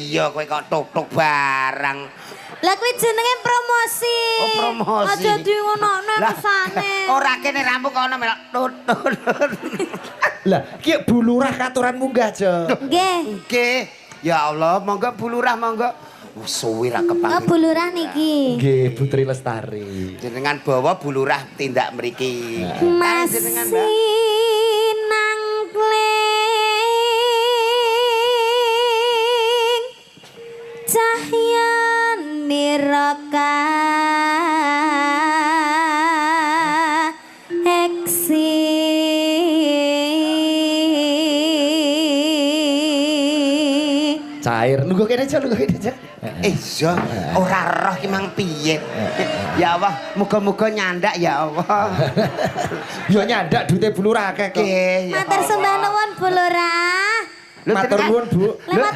Iya, kowe kok tuk-tuk barang. Lah kuwi jenenge promosi. Oh, promosi. Aja di ngonokno Lah, kesane. Ora kene rambut kono melok tut-tut. Lah, ki Bu Lurah katuran munggah, Jo. Nggih. Nggih. Ya Allah, monggo Bu Lurah, monggo. Oh, suwi ra Oh, kepanggih. Bu Lurah niki. Nggih, Putri Lestari. Jenengan bawa Bu Lurah tindak mriki. Masih Jenengan, Mbak. nang kling cahya niraka eksi. Cair. Nunggu kene, Jo, nunggu kene, Jo. Eh, iya, ora roh ki mang piye. Ya Allah, muga-muga nyandak ya Allah. Yo nyandak duite Bu Lurah akeh kok. Nggih, ya Matur Allah. sembah nuwun, Bu Lurah. Lho, Matur jenengan- nuwun, Bu. Lewat.